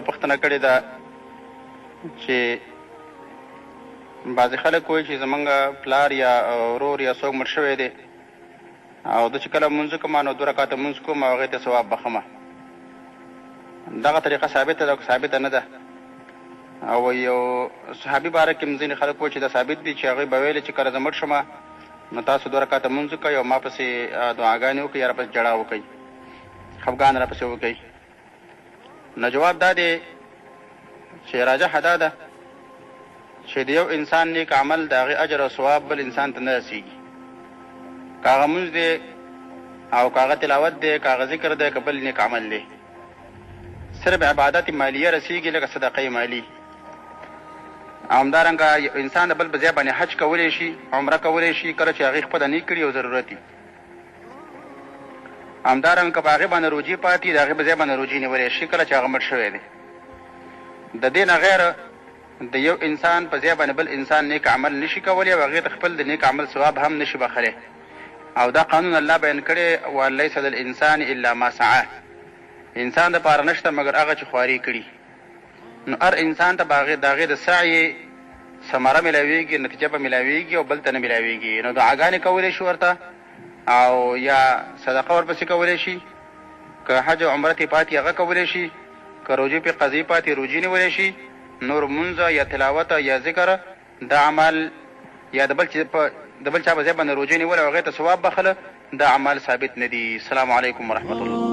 پوښتنه کړې ده چې بعضې خلک وایي چې زمونږ پلار یا ورور یا څوک مړ شوی دی او زه چې کله لمونځ وکړم نو دوه رکعته لمونځ کوم او هغې ته ثواب بخښم. دغه طریقه ثابته ده او که ثابته نه ده؟ او یو صحابي باره کې هم ځینې خلک وایي چې دا ثابت دي چې هغوی به ویل چې کله زه مړ شم نو تاسو دوه رکعته لمونځ وکړئ او ما پسې دعاګانې وکړئ یا راپسې ژړا وکړئ، خفګان راپسې وکړئ. نو جواب دا دی چې راجحه دا ده چې د یو انسان نیک عمل د هغې اجر او ثواب بل انسان ته نه رسیږي، که هغه مونځ دی او که هغه تلاوت دی، که هغه ذکر دی، که بل نیک عمل دی. صرف عبادت مالیه رسیږي لکه صدقه مالي. او همدارنګه یو انسان د بل په ځای باندې حج کولی شي، عمره کولی شي، کله چې هغې خپله نه کړي او ضرورت وي. همدارنګه که په هغې باندې روژې پاتې د هغې په ځای باندې روژې نیولی شي کله چې هغه مړ شوی دی. د دې نه غیر د یو انسان په ځای باندې بل انسان نیک عمل نشي کولی او هغې ته خپل د نیک عمل ثواب هم نشي بخښلی. او دا قانون الله بیان کړی، وان لیس للانسان الا ما سعی، انسان دپاره نشته مګر هغه چې خواري کړي. نو هر انسان ته به هغې د هغې د سعی ثمره ملاویږي، نتیجه به ملاویږي او بل ته نه ملاویږي. نو دعاګانې کولی شي ورته او یا صدقه ورپسې کولی شي، که حج او عمره ترې پاتې هغه کولی شي، که روژې پرې قضې پاتې روژې نیولی شي. نور لمونځ یا تلاوت یا ذکر دا اعمال یا د بل په د بل چا په ځای باندې روژې نیول او هغې ته ثواب بخښل دا اعمال ثابت نه دي. السلام علیکم ورحمة الله.